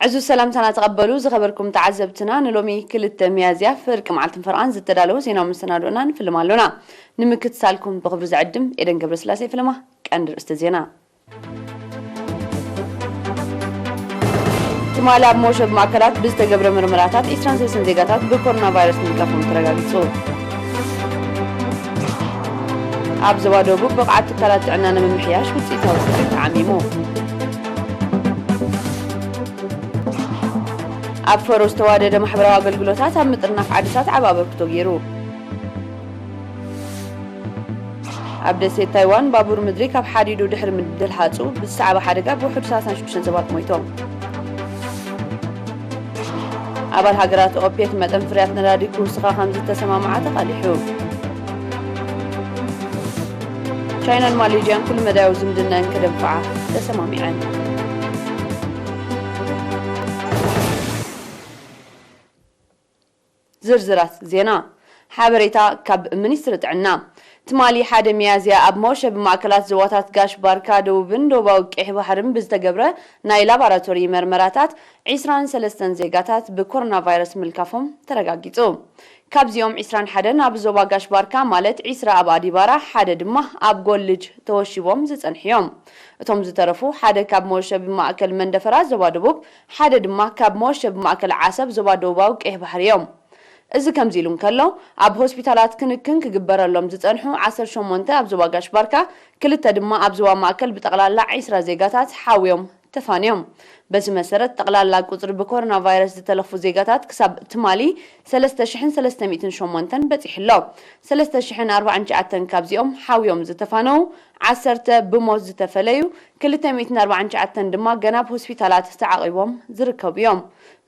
ዕዙዝ ሰላምታና ተቐበሉ ዝኸበርኩም ተዓዘብትና፣ ንሎሚ ክልተ ሚያዝያ ፍርቂ መዓልትን ፈርቓን ዝተዳለወ ዜናዊ መሰናድኦና ንፍልም ኣሎና። ንምክትታልኩም ብኽብሪ ዝዕድም ኤደን ገብረስላሴ ፍልማ። ቀንዲ ርእስቲ ዜና። ትማሊ ኣብ መወሸቢ ማእከላት ብዝተገብረ ምርመራታት ዒስራን ሰለስተን ዜጋታት ብኮሮና ቫይረስ ምልካፎም ተረጋጊጹ። ኣብ ዞባ ደቡብ ብቕዓት ትካላት ጥዕና ንምምሕያሽ ውጽኢታዊ ስራሕ ተዓሚሙ። ኣብ ፈሮ ዝተዋደደ ማሕበራዊ ኣገልግሎታት ኣብ ምጥርናፍ ዓድታት ዓቢ ኣበርክቶ ገይሩ። ኣብ ደሴት ታይዋን ባቡር ምድሪ ካብ ሓዲዱ ድሕሪ ምድልሃጹ ብዝሰዓበ ሓደጋ ብውሑድ ሰላሳን ሽዱሽተን ሰባት ሞይቶም። ኣባል ሃገራት ኦፔክ መጠን ፍርያት ነዳዲ ክውስኻ ከም ዝተሰማምዓ ተቓሊሑ። ቻይናን ማሌዥያን ኩሉ መዳያዊ ዝምድናን ከደንፍዓ ተሰማሚዐን። ዝርዝራት ዜና። ሓበሬታ ካብ ሚኒስትሪ ጥዕና። ትማሊ ሓደ ሚያዝያ ኣብ መወሸቢ ማእከላት ዞባታት ጋሽ ባርካ ደቡብን ደቡባዊ ቀይሕ ባሕርን ብዝተገብረ ናይ ላቦራቶሪ መርመራታት ዒስራን ሰለስተን ዜጋታት ብኮሮና ቫይረስ ምልካፎም ተረጋጊጹ። ካብዚኦም ዒስራን ሓደን ኣብ ዞባ ጋሽ ባርካ ማለት ዒስራ ኣብ ኣዲባራ፣ ሓደ ድማ ኣብ ጎልጅ ተወሺቦም ዝጸንሑ እዮም። እቶም ዝተረፉ ሓደ ካብ መወሸቢ ማእከል መንደፈራ ዞባ ደቡብ፣ ሓደ ድማ ካብ መወሸቢ ማእከል ዓሰብ ዞባ ደቡባዊ ቀይሕ ባሕሪ እዮም። እዚ ከምዚ ኢሉ እንከሎ፣ ኣብ ሆስፒታላት ክንክን ክግበረሎም ዝጸንሑ ዓሰርተ ሸሞንተ ኣብ ዞባ ጋሽ ባርካ፣ ክልተ ድማ ኣብ ዞባ ማእከል ብጠቕላላ ዒስራ ዜጋታት ሓውዮም ተፋንዮም። በዚ መሰረት ጠቕላላ ቁጽሪ ብኮሮና ቫይረስ ዝተለፉ ዜጋታት ክሳብ ትማሊ ሰለስተ ሽሕን ሰለስተ ሚእትን ሸሞንተን በጺሑ ኣሎ። ሰለስተ ሽሕን ኣርባዓን ትሽዓተን ካብዚኦም ሓውዮም ዝተፋነው፣ ዓሰርተ ብሞት ዝተፈለዩ፣ ክልተ ሚእትን ኣርባዓን ትሽዓተን ድማ ገና ኣብ ሆስፒታላት ተዓቒቦም ዝርከቡ እዮም።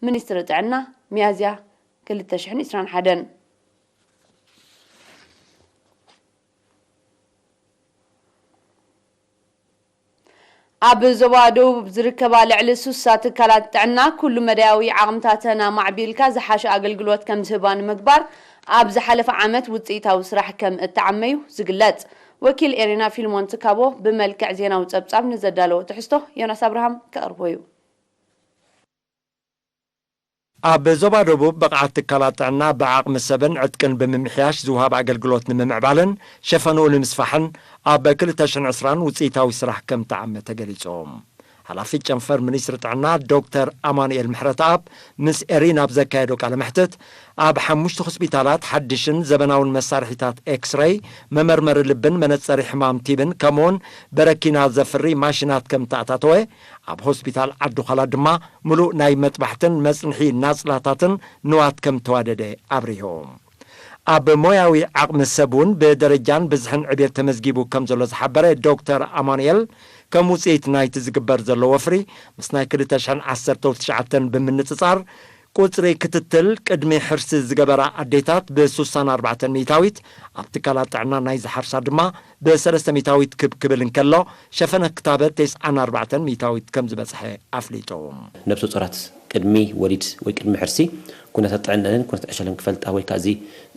ሚኒስትሪ ጥዕና፣ ሚያዝያ ክልተ ሽሕን ዕስራን ሓደን። ኣብ ዞባ ደቡብ ዝርከባ ልዕሊ ሱሳ ትካላት ጥዕና ኩሉ መዳያዊ ዓቕምታተን ኣማዕቢልካ ዝሓሸ ኣገልግሎት ከም ዝህባ ንምግባር ኣብ ዝሓለፈ ዓመት ውፅኢታዊ ስራሕ ከም እተዓመዩ ዝግለጽ። ወኪል ኤሪና ፊልሞን ትካቦ ብመልክዕ ዜናዊ ጸብጻብ ንዘዳለዎ ትሕዝቶ ዮናስ ኣብርሃም ከቕርቦ እዩ። ኣብ ዞባ ደቡብ ብቕዓት ትካላት ጥዕና ብዓቕሚ ሰብን ዕጥቅን ብምምሕያሽ ዝወሃብ ኣገልግሎት ንምምዕባልን ሸፈንኡ ንምስፋሕን ኣብ ክልተ ሽሕን ዕስራን ውፅኢታዊ ስራሕ ከም ተዓመ ተገሊጹ። ሓላፊ ጨንፈር ሚኒስትሪ ጥዕና ዶክተር ኣማኑኤል ምሕረተኣብ ምስ ኤሪና ኣብ ዘካየዶ ቃለ መሕትት፣ ኣብ ሓሙሽተ ሆስፒታላት ሓድሽን ዘበናውን መሳርሒታት ኤክስሬይ፣ መመርመሪ ልብን መነጸሪ ሕማም ቲብን ከምኡውን በረኪና ዘፍሪ ማሽናት ከም ተኣታተወ፣ ኣብ ሆስፒታል ዓዲ ዃላ ድማ ምሉእ ናይ መጥባሕትን መጽንሒ ናጽላታትን ንዋት ከም ተዋደደ ኣብሪሁ። ኣብ ሞያዊ ዓቕሚ ሰብ እውን ብደረጃን ብዝሕን ዕቤት ተመዝጊቡ ከም ዘሎ ዝሓበረ ዶክተር ኣማኑኤል፣ ከም ውፅኢት ናይቲ ዝግበር ዘሎ ወፍሪ ምስ ናይ ክልተ ሽሕን ዓሰርተው ትሽዓተን ብምንጽጻር፣ ቁጽሪ ክትትል ቅድሚ ሕርሲ ዝገበራ ኣዴታት ብ-ሱሳን ኣርባዕተን ሚእታዊት፣ ኣብ ትካላት ጥዕና ናይ ዝሓርሳ ድማ ብ-ሰለስተ ሚእታዊት ክብ ክብል እንከሎ፣ ሸፈነ ክታበት ተስዓን ኣርባዕተን ሚእታዊት ከም ዝበጽሐ ኣፍሊጡ። ነብሰ ጾራት ቅድሚ ወሊድ ወይ ቅድሚ ሕርሲ ኩነታት ጥዕነንን ኩነታት ዕሸለን ክፈልጣ ወይ ከዓ እዚ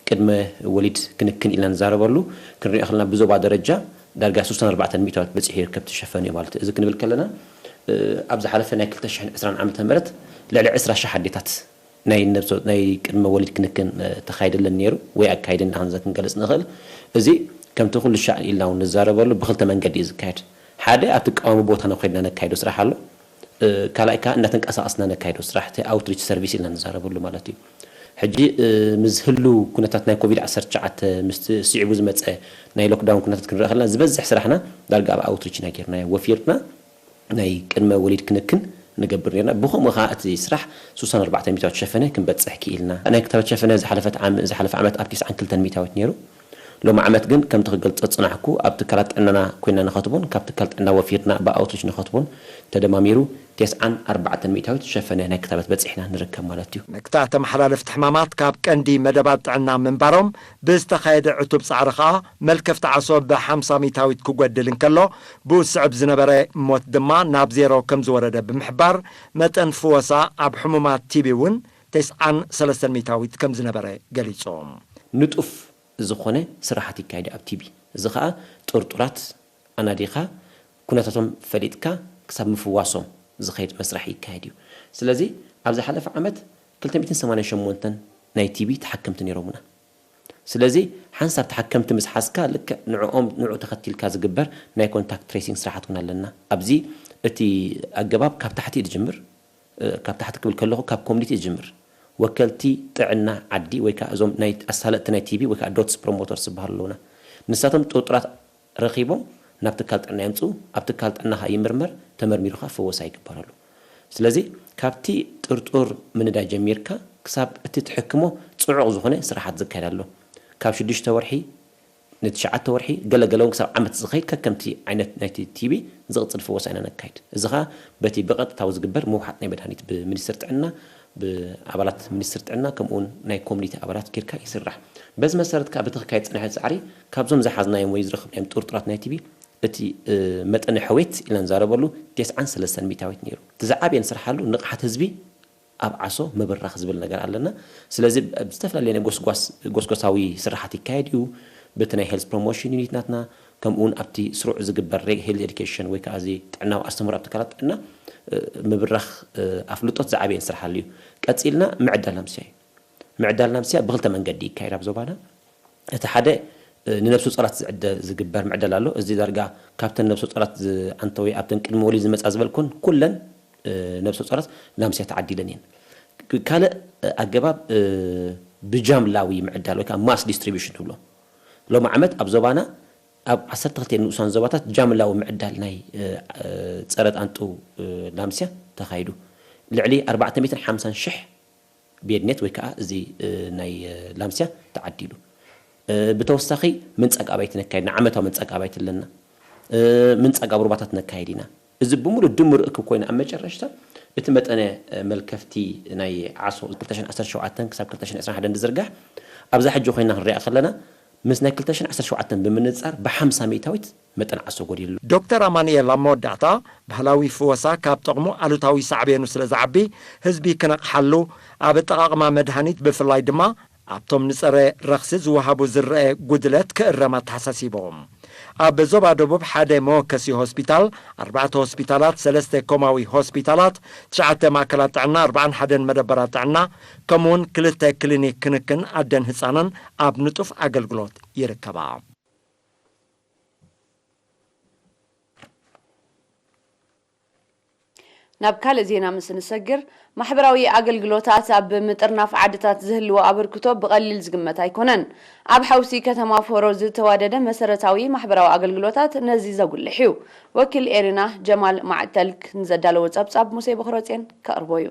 ቅድመ ወሊድ ክንክን ኢልና ንዛረበሉ ክንሪኦ ከለና ብዞባ ደረጃ ዳርጋ ሱሳን ኣርባዕተን ሚእታዊት በጺሑ ይርከብ፣ ተሸፈኑ እዩ ማለት እዩ። እዚ ክንብል ከለና፣ እ፣ ኣብ ዝሓለፈ ናይ ክልተ ሽሕን ዕስራን ዓመተ ምህረት ልዕሊ ዕስራ ሽሕ ኣዴታት ናይ ነብሰ-፣ ናይ ቅድመ ወሊድ ክንክን፣ እ፣ ተኻይደለን ነይሩ ወይ ኣካይደን ኢና ክንዘ-፣ ክንገልጽ ንኽእል። እዚ ከምቲ ኩሉ ሻዕ ኢልና እውን ንዛረበሉ ብኽልተ መንገዲ እዩ ዝካየድ። ሓደ ኣብቲ ቀዋሚ ቦታና ኮይንና ነካይዶ ስራሕ ኣሎ። እ፣ ካልኣይ ከኣ እናተንቀሳቐስና ነካይዶ ስራሕ፣ እቲ ኣውትሪች ሰርቪስ ኢልና ንዛረበሉ ማለት እዩ። ሕጂ፣ እ፣ ምስ ህሉ ኩነታት ናይ ኮቪድ ዓሰርተ ትሽዓተ ምስቲ ስዒቡ ዝመጸ ናይ ሎክዳውን ኩነታት ክንርኢ ከለና ዝበዝሕ ስራሕና ዳርጋ ኣብ ኣውትሪች ኢና ጌርናዮ። ወፊርና ናይ ቅድመ ወሊድ ክንክን ንገብር ኔርና። ብኸምኡ ኸዓ እቲ ስራሕ ሱሳን ኣርባዕተ ሚእታዊት ሸፈነ ክንበጽሕ ክኢልና። ናይ ክታበት ሸፈነ ዝሓለፈት ዓም-፣ ዝሓለፈ ዓመት ኣብ ተስዓን ክልተን ሚእታዊት ነይሩ። ሎሚ ዓመት ግን ከምቲ ክገልጾ ዝጸናሕኩ ኣብ ትካላት ጥዕናና ኮይና ንኸትቦን ካብ ትካል ጥዕና ወፊርና ብኣውትሪች ንኸትቦን ተደማሚሩ ተስዓን ኣርባዕተን ሚእታዊት ሸፈነ ናይ ክታበት በጺሕና ንርከብ ማለት እዩ። መግታእቲ መሓላለፍቲ ሕማማት ካብ ቀንዲ መደባት ጥዕና ምንባሮም ብዝተኻየደ ዕቱብ ጻዕሪ ኸኣ መልከፍቲ ዓሶ ብሓምሳ ሚእታዊት ክጎድል እንከሎ፣ ብኡ ዝስዕብ ዝነበረ ሞት ድማ ናብ ዜሮ ከም ዝወረደ ብምሕባር፣ መጠን ፍወሳ ኣብ ሕሙማት ቲቢ እውን ተስዓን ሰለስተን ሚእታዊት ከም ዝነበረ ገሊጹ። ንጡፍ ዝኾነ ስራሓት ይካየድ ኣብ ቲቢ። እዚ ኸኣ ጥርጡራት ኣናዲኻ ኩነታቶም ፈሊጥካ ክሳብ ምፍዋሶም ዝኸይድ መስርሕ ይካየድ እዩ። ስለዚ ኣብ ዝሓለፈ ዓመት ክልተ ሚእትን ሰማንያን ሸሞንተን ናይ ቲቢ ተሓከምቲ ነይሮምና። ስለዚ ሓንሳብ ተሓከምቲ ምስ ሓዝካ ልክዕ ንዕኦም ንዑ ተኸቲልካ ዝግበር ናይ ኮንታክት ትሬሲንግ ስራሓት እውን ኣለና። ኣብዚ እቲ ኣገባብ ካብ ታሕቲ እዩ ዝጅምር። ካብ ታሕቲ ክብል ከለኹ ካብ ኮሚኒቲ እዩ ዝጅምር። ወከልቲ ጥዕና ዓዲ ወይ ከዓ እዞም ናይ ኣሳለጥቲ ናይ ቲቢ ወይ ከዓ ዶትስ ፕሮሞተርስ ዝበሃሉ ኣለውና። ንሳቶም ጥርጡራት ረኺቦም ናብ ትካል ጥዕና የምፅኡ። ኣብ ትካል ጥዕና ከዓ ይምርመር፣ ተመርሚሩ ከዓ ፈወሳ ይግበረሉ። ስለዚ ካብቲ ጥርጡር ምንዳይ ጀሚርካ ክሳብ እቲ ትሕክሞ ፅዑቕ ዝኾነ ስራሓት ዝካየድ ኣሎ። ካብ ሽዱሽተ ወርሒ ንትሽዓተ ወርሒ ገለገለ እውን ክሳብ ዓመት ዝኸይድ ከከምቲ ዓይነት ናይቲ ቲቢ ዝቕፅል ፈወሳ ኢና ነካይድ። እዚ ከዓ በቲ ብቐጥታዊ ዝግበር ምውሓጥ ናይ መድሃኒት ብሚኒስትር ጥዕና፣ ብኣባላት ሚኒስትር ጥዕና ከምኡ እውን ናይ ኮሚኒቲ ኣባላት ጌርካ ይስራሕ። በዚ መሰረት ከዓ በቲ ክካየድ ዝፀንሐ ፃዕሪ ካብዞም ዝሓዝናዮም ወይ ዝረኸብናዮም ጥርጡራት ናይ ቲቢ እቲ መጠነ ሕውየት ኢልና ንዛረበሉ ተስዓን ሰለስተን ሚእታዊት ነይሩ። እቲ ዝዓበየ ንሰርሓሉ ንቕሓት ህዝቢ ኣብ ዓሶ ምብራኽ ዝብል ነገር ኣለና። ስለዚ ኣብ ዝተፈላለየ ናይ ጎስጓስ ጎስጎሳዊ ስራሓት ይካየድ እዩ። በቲ ናይ ሄልስ ፕሮሞሽን ዩኒት ናትና ከምኡ እውን ኣብቲ ስሩዕ ዝግበር ሄልት ኤዱኬሽን ወይ ከዓ እዚ ጥዕናዊ ኣስተምህሮ ኣብ ትካላት ጥዕና ምብራኽ ኣፍልጦት ዝዓበየ ንሰርሓሉ እዩ። ቀፂልና ምዕዳል ናምስያ እዩ። ምዕዳል ናምስያ ብክልተ መንገዲ ይካየድ ኣብ ዞባና። እቲ ሓደ ንነብሰ ጾራት ዝዕደ ዝግበር ምዕዳል ኣሎ። እዚ ዳርጋ ካብተን ነብሰ ጾራት ዝዓንተ ወይ ኣብተን ቅድሚ ወሊድ ዝመጻ ዝበልኩን ኩለን ነብሰ ጾራት ናምስያ ተዓዲለን እየን። ካልእ ኣገባብ ብጃምላዊ ምዕዳል ወይ ከዓ ማስ ዲስትሪቢሽን ንብሎ። ሎሚ ዓመት ኣብ ዞባና ኣብ ዓሰርተ ክልተ ንኡሳን ዞባታት ጃምላዊ ምዕዳል ናይ ጸረ ጣንጡ ናምስያ ተኻይዱ። ልዕሊ ኣርባዕተ ሚእትን ሓምሳን ሽሕ ቤድኔት ወይ ከዓ እዚ ናይ ላምስያ ተዓዲሉ። ብተወሳኺ ምንጻግ ኣባይቲ ነካይድ ኢና፣ ዓመታዊ ምንጻግ ኣባይቲ ኣለና። ምንጻግ ኣብ ሩባታት ነካይድ ኢና። እዚ ብምሉእ ድምር እክብ ኮይኑ ኣብ መጨረሽታ እቲ መጠነ መልከፍቲ ናይ ዓሶ ክልተ ሽሕን ዓሰርተ ሸውዓተን ክሳብ ክልተ ሽሕን ዕስራን ሓደን ዝዝርጋሕ ኣብዛ ሕጂ ኮይና ክንሪኣ ከለና ምስ ናይ ክልተ ሽሕን ዓሰርተ ሸውዓተን ብምንጻር ብሓምሳ ሚእታዊት መጠን ዓሶ ጎዲሉ ኣሎ። ዶክተር ኣማኑኤል ኣብ መወዳእታ፣ ባህላዊ ፍወሳ ካብ ጥቕሙ ኣሉታዊ ሳዕቤኑ ስለ ዝዓቢ፣ ህዝቢ ክነቕሓሉ፣ ኣብ ኣጠቓቕማ መድሃኒት ብፍላይ ድማ ኣብቶም ንጸረ ረኽሲ ዝወሃቡ ዝረአ ጉድለት ክእረም ኣተሓሳሲቦም። ኣብ ዞባ ደቡብ ሓደ መወከሲ ሆስፒታል፣ ኣርባዕተ ሆስፒታላት፣ ሰለስተ ኮማዊ ሆስፒታላት፣ ትሽዓተ ማእከላት ጥዕና፣ ኣርባዓን ሓደን መደበራት ጥዕና፣ ከምኡውን ክልተ ክሊኒክ ክንክን ኣደን ህጻንን ኣብ ንጡፍ ኣገልግሎት ይርከባ። ናብ ካልእ ዜና ምስ እንሰግር፣ ማሕበራዊ ኣገልግሎታት ኣብ ምጥርናፍ ዓድታት ዝህልዎ ኣበርክቶ ብቐሊል ዝግመት ኣይኮነን። ኣብ ሓውሲ ከተማ ፎሮ ዝተዋደደ መሰረታዊ ማሕበራዊ ኣገልግሎታት ነዚ ዘጉልሕ እዩ። ወኪል ኤሪና ጀማል ማዕተልክ ንዘዳለዎ ጸብጻብ ሙሴ በኽረጼን ከቕርቦ እዩ።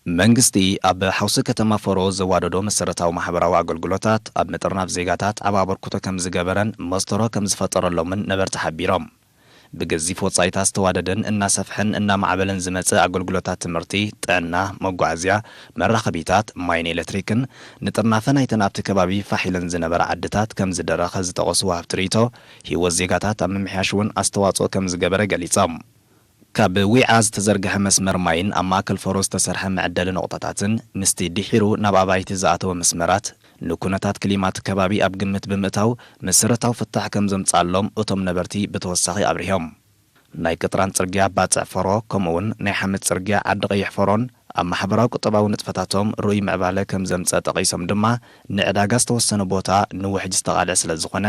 መንግስቲ ኣብ ሓውሲ ከተማ ፎሮ ዘዋደዶ መሰረታዊ ማሕበራዊ ኣገልግሎታት ኣብ ምጥርናፍ ዜጋታት ዓቢ ኣበርክቶ ከም ዝገበረን መስተሮ ከም ዝፈጠረሎምን ነበርቲ ሓቢሮም። ብገዚፍ ወጻኢታት ዝተዋደደን እናሰፍሐን እናማዕበለን ዝመጽእ ኣገልግሎታት ትምህርቲ፣ ጥዕና፣ መጓዓዝያ፣ መራኸቢታት፣ ማይን ኤሌክትሪክን ንጥርናፈ ናይተን ኣብቲ ከባቢ ፋሕ ኢለን ዝነበራ ዓድታት ከም ዝደረኸ ዝጠቐሱ ወሃብቲ ርእይቶ፣ ህይወት ዜጋታት ኣብ ምምሕያሽ እውን ኣስተዋጽኦ ከም ዝገበረ ገሊጾም። ካብ ዊዓ ዝተዘርግሐ መስመር ማይን ኣብ ማእከል ፈሮ ዝተሰርሐ መዕደሊ ነቑጣታትን ምስቲ ድሒሩ ናብ ኣባይቲ ዝኣተወ መስመራት ንኩነታት ክሊማ እቲ ከባቢ ኣብ ግምት ብምእታው መሰረታዊ ፍታሕ ከም ዘምጽኣሎም እቶም ነበርቲ ብተወሳኺ ኣብሪሆም። ናይ ቅጥራን ጽርግያ ባጽዕ ፈሮ ከምኡውን ናይ ሓመድ ጽርግያ ዓዲ ቀይሕ ፈሮን ኣብ ማሕበራዊ ቁጠባዊ ንጥፈታቶም ርኡይ ምዕባለ ከም ዘምጸ ጠቒሶም ድማ ንዕዳጋ ዝተወሰነ ቦታ ንውሕጅ ዝተቓልዐ ስለ ዝኾነ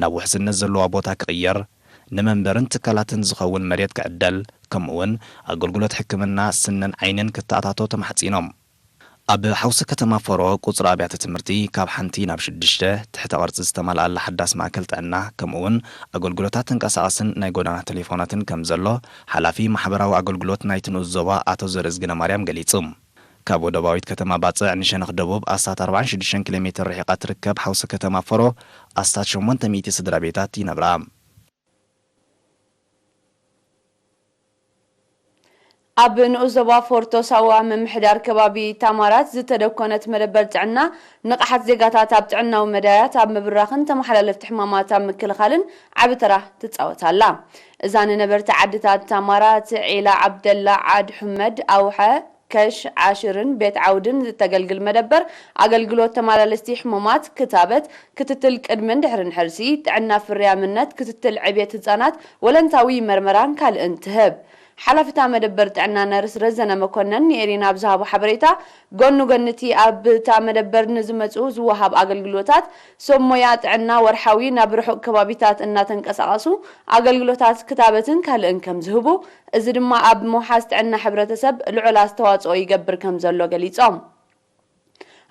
ናብ ውሕስነት ዘለዋ ቦታ ክቕየር ንመንበርን ትካላትን ዝኸውን መሬት ክዕደል፣ ከምኡውን ኣገልግሎት ሕክምና ስንን ዓይንን ክተኣታቶ ተማሕጺኖም። ኣብ ሓውሲ ከተማ ፈሮ ቁጽሪ ኣብያተ ትምህርቲ ካብ ሓንቲ ናብ ሽዱሽተ፣ ትሕተ ቅርጺ ዝተማልኣላ ሓዳስ ማእከል ጥዕና፣ ከምኡውን ኣገልግሎታት ተንቀሳቓስን ናይ ጎዳና ቴሌፎናትን ከም ዘሎ ሓላፊ ማሕበራዊ ኣገልግሎት ናይቲ ንኡስ ዞባ ኣቶ ዘርእዝግነ ማርያም ገሊጹ። ካብ ወደባዊት ከተማ ባጽዕ ንሸነኽ ደቡብ ኣስታት ኣርባዓን ሽዱሽተን ኪሎ ሜትር ርሒቓ ትርከብ ሓውሲ ከተማ ፈሮ ኣስታት ሸሞንተ ሚእቲ ስድራ ቤታት ይነብራ። ኣብ ንኡስ ዞባ ፎርቶ ሳዋ ምምሕዳር ከባቢ ታማራት ዝተደኮነት መደበር ጥዕና ንቕሓት ዜጋታት ኣብ ጥዕናዊ መዳያት ኣብ ምብራኽን ተመሓላለፍቲ ሕማማት ኣብ ምክልኻልን ዓቢ ተራ ትጻወት ኣላ። እዛ ንነበርቲ ዓድታት ታማራት፣ ዒላ፣ ዓብደላ፣ ዓድ ሑመድ፣ ኣውሐ፣ ከሽ ዓሽርን ቤት ዓውድን እተገልግል መደበር፣ ኣገልግሎት ተመላለስቲ ሕሙማት፣ ክታበት፣ ክትትል ቅድምን ድሕርን ሕርሲ፣ ጥዕና ፍርያምነት፣ ክትትል ዕብየት ህጻናት፣ ወለንታዊ መርመራን ካልእን ትህብ። ሓላፊ እታ መደበር ጥዕና ነርስ ረዘነ መኮነን ንኤሪና ኣብ ዝሃቦ ሓበሬታ፣ ጎኒ ጎኒ እቲ ኣብ እታ መደበር ንዝመጹ ዝወሃብ ኣገልግሎታት፣ ሰብ ሞያ ጥዕና ወርሓዊ ናብ ርሑቕ ከባቢታት እናተንቀሳቐሱ ኣገልግሎታት ክታበትን ካልእን ከም ዝህቡ፣ እዚ ድማ ኣብ ምውሓስ ጥዕና ሕብረተሰብ ልዑል ኣስተዋጽኦ ይገብር ከም ዘሎ ገሊጾም።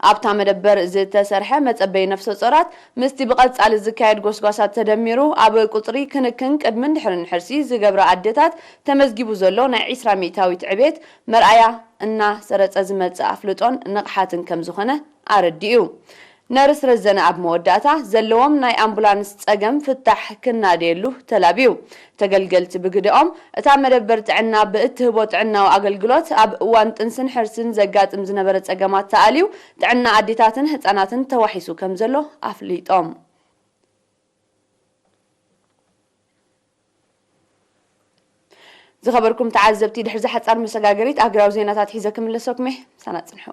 ኣብታ መደበር ዝተሰርሐ መጸበይ ነፍሰ ጾራት ምስቲ ብቐጻሊ ዝካየድ ጎስጓሳት ተደሚሩ፣ ኣብ ቁጽሪ ክንክን ቅድምን ድሕርን ሕርሲ ዝገብራ ኣዴታት ተመዝጊቡ ዘሎ ናይ ዒስራ ሚእታዊት ዕቤት መርኣያ እናሰረጸ ዝመጽእ ኣፍልጦን ንቕሓትን ከም ዝኾነ ኣረዲኡ። ነርስ ረዘነ ኣብ መወዳእታ፣ ዘለዎም ናይ ኣምቡላንስ ጸገም ፍታሕ ክናደየሉ ተላብዩ። ተገልገልቲ ብግደኦም፣ እታ መደበር ጥዕና ብእትህቦ ጥዕናዊ ኣገልግሎት፣ ኣብ እዋን ጥንስን ሕርስን ዘጋጥም ዝነበረ ጸገማት ተኣልዩ፣ ጥዕና ኣዴታትን ህጻናትን ተዋሒሱ ከም ዘሎ ኣፍሊጦም። ዝኸበርኩም ተዓዘብቲ፣ ድሕሪ እዛ ሓጻር መሰጋገሪት ኣህጉራዊ ዜናታት ሒዘ ክምለሰኩም እየ። ምሳና ጽንሑ።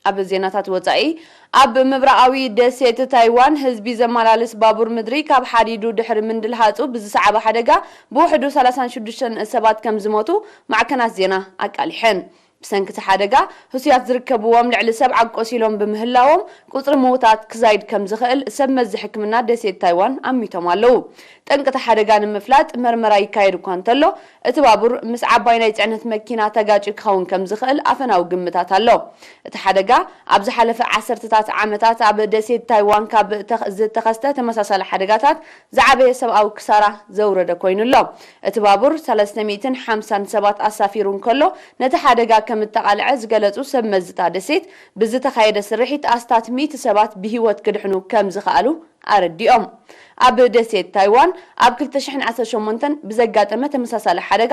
ኣብ ዜናታት ወጻኢ፣ ኣብ ምብራቓዊ ደሴት ታይዋን ህዝቢ ዘመላልስ ባቡር ምድሪ ካብ ሓዲዱ ድሕሪ ምንድልሃጹ ብዝሰዓበ ሓደጋ ብውሕዱ ሰላሳን ሽዱሽተን ሰባት ከም ዝሞቱ ማዕከናት ዜና ኣቃሊሐን። ብሰንኪ እቲ ሓደጋ፣ ህሱያት ዝርከብዎም ልዕሊ ሰብዓ ቆሲሎም ብምህላዎም፣ ቁጽሪ ምዉታት ክዛይድ ከም ዝኽእል ሰብ መዚ ሕክምና ደሴት ታይዋን ኣሚቶም ኣለዉ። ጠንቂ እቲ ሓደጋ ንምፍላጥ መርመራ ይካየድ እኳ እንተሎ፣ እቲ ባቡር ምስ ዓባይ ናይ ጽዕነት መኪና ተጋጭዩ ክኸውን ከም ዝኽእል ኣፈናዊ ግምታት ኣሎ። እቲ ሓደጋ ኣብ ዝሓለፈ ዓሰርተታት ዓመታት ኣብ ደሴት ታይዋን ካብ ተኸ-፣ ዝተኸስተ ተመሳሳሊ ሓደጋታት ዝዓበየ ሰብኣዊ ክሳራ ዘውረደ ኮይኑ ኣሎ። እቲ ባቡር ሰለስተ ሚእትን ሓምሳን ሰባት ኣሳፊሩ እንከሎ፣ ነቲ ሓደጋ ከም እተቓልዐ ዝገለጹ ሰብ መዚ እታ ደሴት፣ ብዝተኻየደ ስርሒት ኣስታት ሚእቲ ሰባት ብህይወት ክድሕኑ ከም ዝኸኣሉ ኣረዲኦም። ኣብ ደሴት ታይዋን ኣብ ክልተ ሽሕን ዓሰርተ ሸሞንተን ብዘጋጠመ ተመሳሳሊ ሓደጋ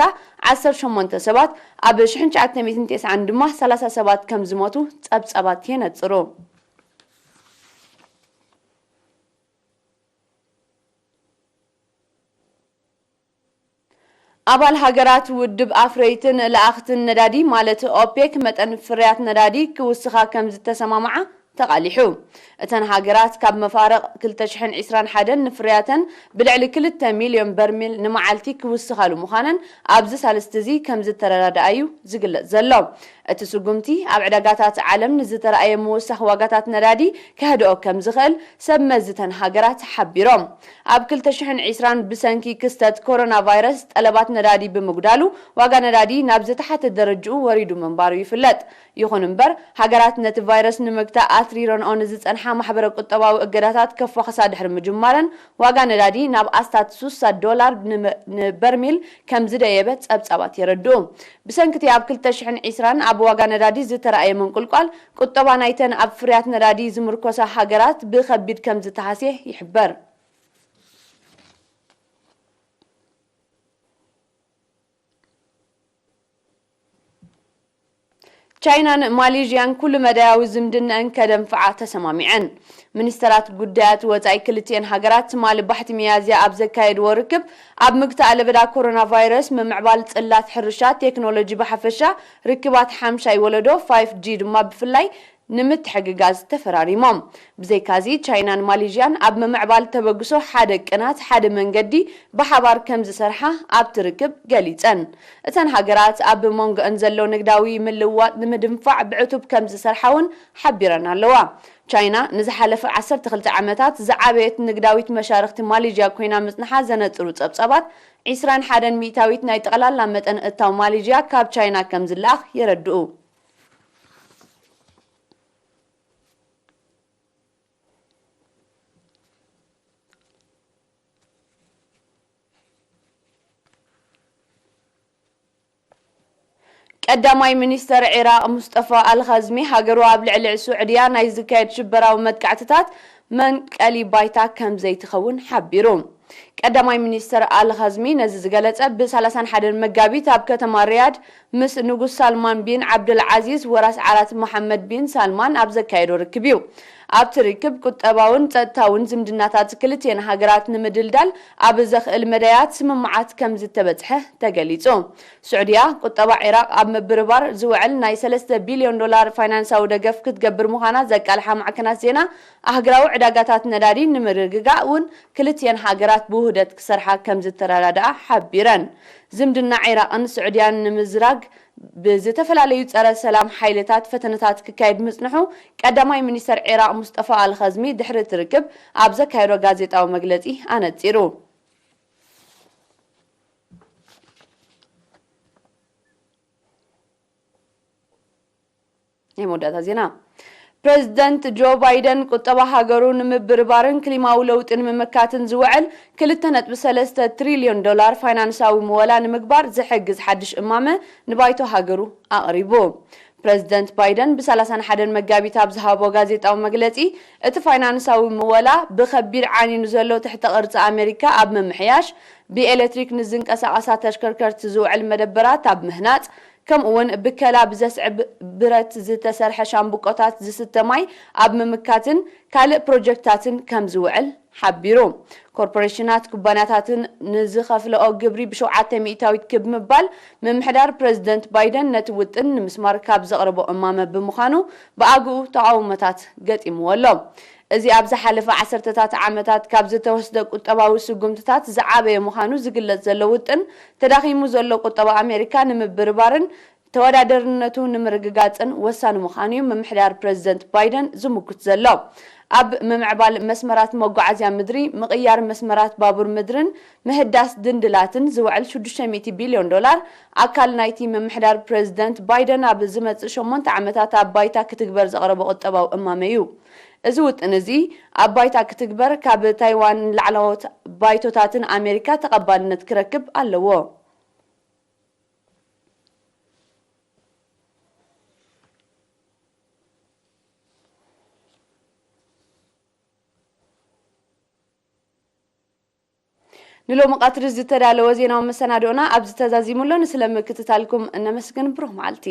ዓሰርተ ሸሞንተ ሰባት፣ ኣብ ሽሕን ትሽዓተ ሚእትን ተስዓን ድማ ሰላሳ ሰባት ከም ዝሞቱ ጸብጻባት የነጽሩ። ኣባል ሃገራት ውድብ ኣፍረይትን ለኣኽትን ነዳዲ ማለት ኦፔክ መጠን ፍርያት ነዳዲ ክውስኻ ከም ዝተሰማምዓ ተቓሊሑ። እተን ሃገራት ካብ መፋርቕ ክልተ ሽሕን ዕስራን ሓደን ንፍርያተን ብልዕሊ ክልተ ሚልዮን በርሚል ንመዓልቲ ክውስኻሉ ምዃነን ኣብዚ ሳልስቲ እዚ ከም ዝተረዳድኣዩ ዝግለጽ ዘሎ። እቲ ስጉምቲ ኣብ ዕዳጋታት ዓለም ንዝተረኣየ ምውሳኽ ዋጋታት ነዳዲ ከህድኦ ከም ዝኽእል ሰብ መዚ እተን ሃገራት ሓቢሮም። ኣብ ክልተ ሽሕን ዕስራን ብሰንኪ ክስተት ኮሮና ቫይረስ ጠለባት ነዳዲ ብምጉዳሉ ዋጋ ነዳዲ ናብ ዝተሓተ ደረጅኡ ወሪዱ ምንባሩ ይፍለጥ። ይኹን እምበር፣ ሃገራት ነቲ ቫይረስ ንምግታእ ኣትሪረንኦ ንዝጸንሓ ማሕበረ ቁጠባዊ እገዳታት ከፋኽሳ ድሕሪ ምጅማረን፣ ዋጋ ነዳዲ ናብ ኣስታት ሱሳ ዶላር ንመ-፣ ንበርሚል ከም ዝደየበ ጸብጻባት የረድኡ። ብሰንኪ እቲ ኣብ ክልተ ሽሕን ዕስራን ኣብ ዋጋ ነዳዲ ዝተራእየ ምንቁልቋል፣ ቁጠባ ናይተን ኣብ ፍርያት ነዳዲ ዝምርኮሳ ሃገራት ብኸቢድ ከም ዝተሃስየ ይሕበር። ቻይናን ማሌዥያን ኩሉ መዳያዊ ዝምድነአን ከደንፍዓ ተሰማሚዐን። ሚኒስተራት ጉዳያት ወጻኢ ክልቲኤን ሃገራት ትማሊ ባሕቲ ሚያዝያ ኣብ ዘካየድዎ ርክብ፣ ኣብ ምግታእ ለበዳ ኮሮና ቫይረስ፣ ምምዕባል ጽላት ሕርሻ፣ ቴክኖሎጂ ብሓፈሻ፣ ርክባት ሓምሻይ ወለዶ ፋይፍ ጂ ድማ ብፍላይ ንምትሕግጋዝ ተፈራሪሞም። ብዘይካዚ፣ ቻይናን ማሌዥያን ኣብ ምምዕባል ተበግሶ ሓደ ቅናት ሓደ መንገዲ ብሓባር ከም ዝሰርሓ ኣብቲ ርክብ ገሊጸን። እተን ሃገራት ኣብ መንጎአን ዘሎ ንግዳዊ ምልውዋጥ ንምድንፋዕ ብዕቱብ ከም ዝሰርሓ እውን ሓቢረን ኣለዋ። ቻይና ንዝሓለፈ ዓሰርተ ክልተ ዓመታት ዝዓበየት ንግዳዊት መሻርኽቲ ማሌዥያ ኮይና ምጽንሓ ዘነጽሩ ጸብጻባት፣ ዕስራን ሓደን ሚእታዊት ናይ ጠቕላላ መጠን እታው ማሌዥያ ካብ ቻይና ከም ዝለኣኽ የረድኡ። ቀዳማይ ሚኒስተር ዒራቕ ሙስጠፋ ኣልኻዝሚ፣ ሃገሩ ኣብ ልዕሊ ሱዕድያ ናይ ዝካየድ ሽበራዊ መጥቃዕትታት መንቀሊ ባይታ ከም ዘይትኸውን ሓቢሩ። ቀዳማይ ሚኒስተር ኣልኻዝሚ ነዚ ዝገለጸ፣ ብሰላሳን ሓደን መጋቢት ኣብ ከተማ ሪያድ ምስ ንጉስ ሳልማን ቢን ዓብደልዓዚዝ፣ ወራስ ዓራት መሓመድ ቢን ሳልማን፣ ኣብ ዘካየዶ ርክብ እዩ። ኣብቲ ርክብ ቁጠባውን ጸጥታውን ዝምድናታት ክልቲኤን ሃገራት ንምድልዳል ኣብ ዘኽእል መዳያት ስምምዓት ከም ዝተበጽሐ ተገሊጹ። ስዑድያ፣ ቁጠባ ዒራቕ ኣብ ምብርባር ዝውዕል ናይ ሰለስተ ቢልዮን ዶላር ፋይናንሳዊ ደገፍ ክትገብር ምዃና ዘቃልሓ ማዕከናት ዜና፣ ኣህጉራዊ ዕዳጋታት ነዳዲ ንምርግጋእ እውን ክልቲኤን ሃገራት ብውህደት ክሰርሓ ከም ዝተረዳድኣ ሓቢረን። ዝምድና ዒራቕን ስዑድያን ንምዝራግ ብዝተፈላለዩ ጸረ ሰላም ሓይልታት ፈተነታት ክካየድ ምጽንሑ ቀዳማይ ሚኒስተር ዒራቕ ሙስጠፋ ኣልኸዝሚ ድሕሪ እቲ ርክብ ኣብ ዘካየዶ ጋዜጣዊ መግለጺ ኣነጺሩ። ናይ መወዳእታ ዜና። ፕሬዚደንት ጆ ባይደን ቁጠባ ሃገሩ ንምብርባርን ክሊማዊ ለውጢ ንምምካትን ዝውዕል ክልተ ነጥቢ ሰለስተ ትሪልዮን ዶላር ፋይናንሳዊ ምወላ ንምግባር ዝሕግዝ ሓድሽ እማመ ንባይቶ ሃገሩ ኣቕሪቡ። ፕሬዚደንት ባይደን ብ ሰላሳን ሓደን መጋቢት ኣብ ዝሃቦ ጋዜጣዊ መግለጺ፣ እቲ ፋይናንሳዊ ምወላ ብኸቢድ ዓንዩ ንዘሎ ትሕተ ቅርጺ ኣሜሪካ ኣብ ምምሕያሽ፣ ብኤሌክትሪክ ንዝንቀሳቐሳ ተሽከርከርቲ ዝውዕል መደበራት ኣብ ምህናጽ፣ ከምኡ እውን ብከላ ብዘስዕብ ብረት ዝተሰርሐ ሻምብቆታት ዝስተ ማይ ኣብ ምምካትን ካልእ ፕሮጀክትታትን ከም ዝውዕል ሓቢሩ። ኮርፖሬሽናት፣ ኩባንያታትን ንዝኸፍለኦ ግብሪ ብሸውዓተ ሚእታዊት ክብ ምባል ምምሕዳር ፕሬዚደንት ባይደን ነቲ ውጥን ንምስማር ካብ ዘቕረቦ እማመ ብምዃኑ ብኣግኡ ተቓውሞታት ገጢምዎ ኣሎ። እዚ ኣብ ዝሓለፈ ዓሰርተታት ዓመታት ካብ ዝተወስደ ቁጠባዊ ስጉምትታት ዝዓበየ ምዃኑ ዝግለጽ ዘሎ ውጥን፣ ተዳኺሙ ዘሎ ቁጠባ ኣሜሪካ ንምብርባርን ተወዳደርነቱ ንምርግጋጽን ወሳኒ ምዃኑ እዩ ምምሕዳር ፕሬዚደንት ባይደን ዝምጉት ዘሎ። ኣብ ምምዕባል መስመራት መጓዓዝያ ምድሪ፣ ምቕያር መስመራት ባቡር ምድርን ምህዳስ ድንድላትን ዝውዕል ሽዱሽተ ሚእቲ ቢልዮን ዶላር ኣካል ናይቲ ምምሕዳር ፕሬዚደንት ባይደን ኣብ ዝመጽእ ሸሞንተ ዓመታት ኣብ ባይታ ክትግበር ዘቕረቦ ቁጠባዊ እማመ እዩ። እዚ ውጥን እዚ ኣብ ባይታ ክትግበር ካብ ታይዋን ላዕለዎት ባይቶታትን ኣሜሪካ ተቐባልነት ክረክብ ኣለዎ። ንሎሚ ቀትሪ ዝተዳለወ ዜናዊ መሰናድኦና ኣብዚ ተዛዚሙ ኣሎ። ንስለ ምክትታልኩም እነመስግን። ብሩህ መዓልቲ።